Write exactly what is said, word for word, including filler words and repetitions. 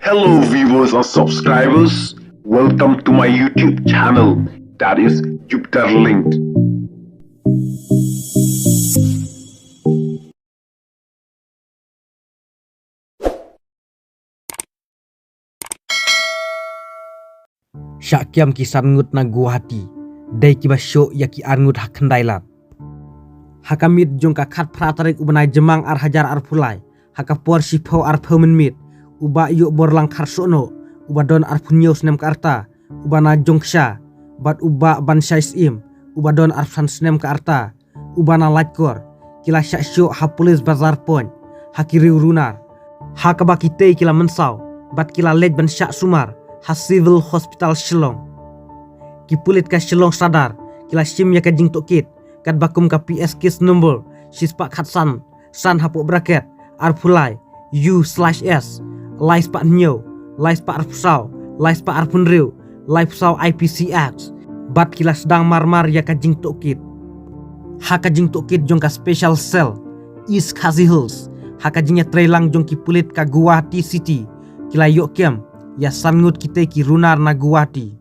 Hello viewers and subscribers, welcome to my YouTube channel, that is Jupiter Linked. Shah kiam ki san ngut na Guwahati, dei kiba shoh ïa ki ar ngut ha Khyndailad. Ha ka miet jong ka khatphra tarik u bnai Jymmang ar hajar arphew lai, ha ka por shiphew arphew mynmiet, u Bah Ïohborlang Kharsohnoh, uba don arphew hynñiew snem ka rta, uba na Jongksha, bad u Bah Banshai Syiem, uba don arphew san snem ka rta, uba na Laitkor, ki la shah shoh ha Police Bazar Point, ha ki riew runar. Ha kaba kitei ki la mynsaw, bad ki la leit ban shah sumar ha Civil Hospital Shillong. Ki pulit ka Shillong Sadar ki la shim ïa ka jingtohkit katba kum ka P S case number shispah khatsan, san hapoh bracket, arphew lai, U slash S, laispah hynñiew, laispah arphew saw, laispah arphew hynriew, laiphew saw I P C Act, bad ki la sdang marmar ïa ka jingtohkit. Ha ka jingtohkit jong ka Special Cell East Khasi Hills, ha ka jingïatreilang jong ki pulit ka Guwahati City, ki la ïoh kem ïa san ngut kitei ki runar na Guwahati.